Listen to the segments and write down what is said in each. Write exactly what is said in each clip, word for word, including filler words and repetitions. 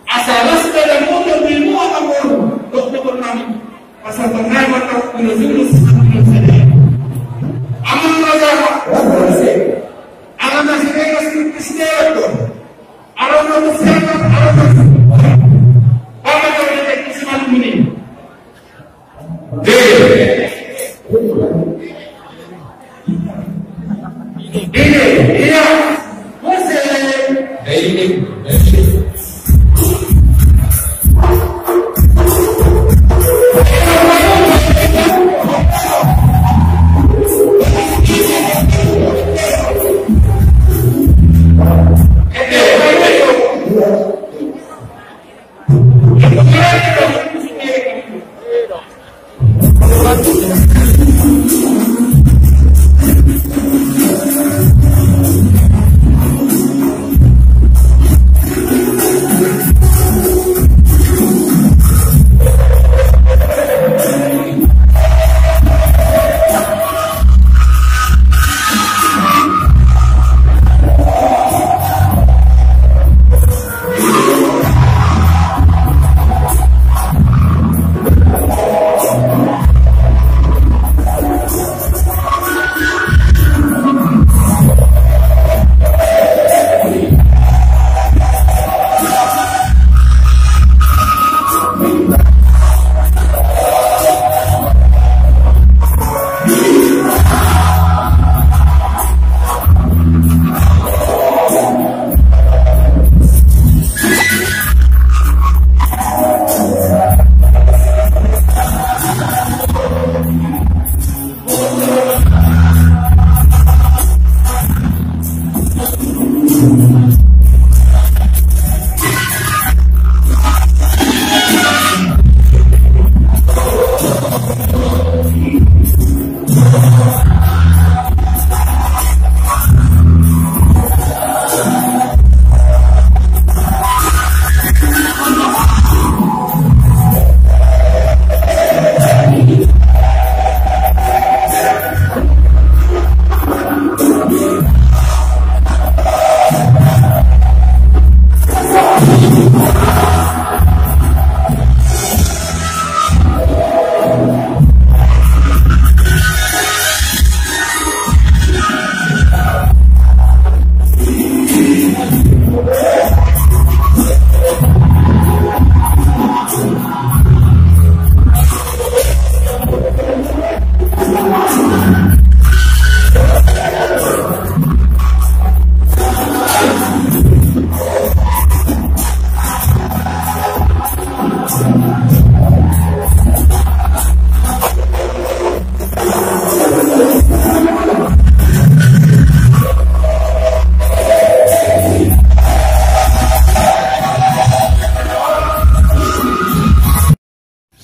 Asa las sepeda motor di mua amor, dok motor nami. Pasal tanggal empat tahun dua ribu dua puluh satu. Amang raja, raja. Ala masih regas di Kristen. Ala masih sehat, ala masih. Bapak dari teknisi malam ini.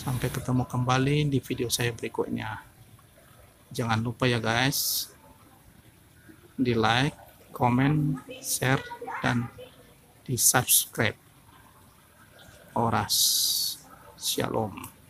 Sampai ketemu kembali di video saya berikutnya. Jangan lupa ya guys, di like, comment, share, dan di subscribe. Horas. Shalom.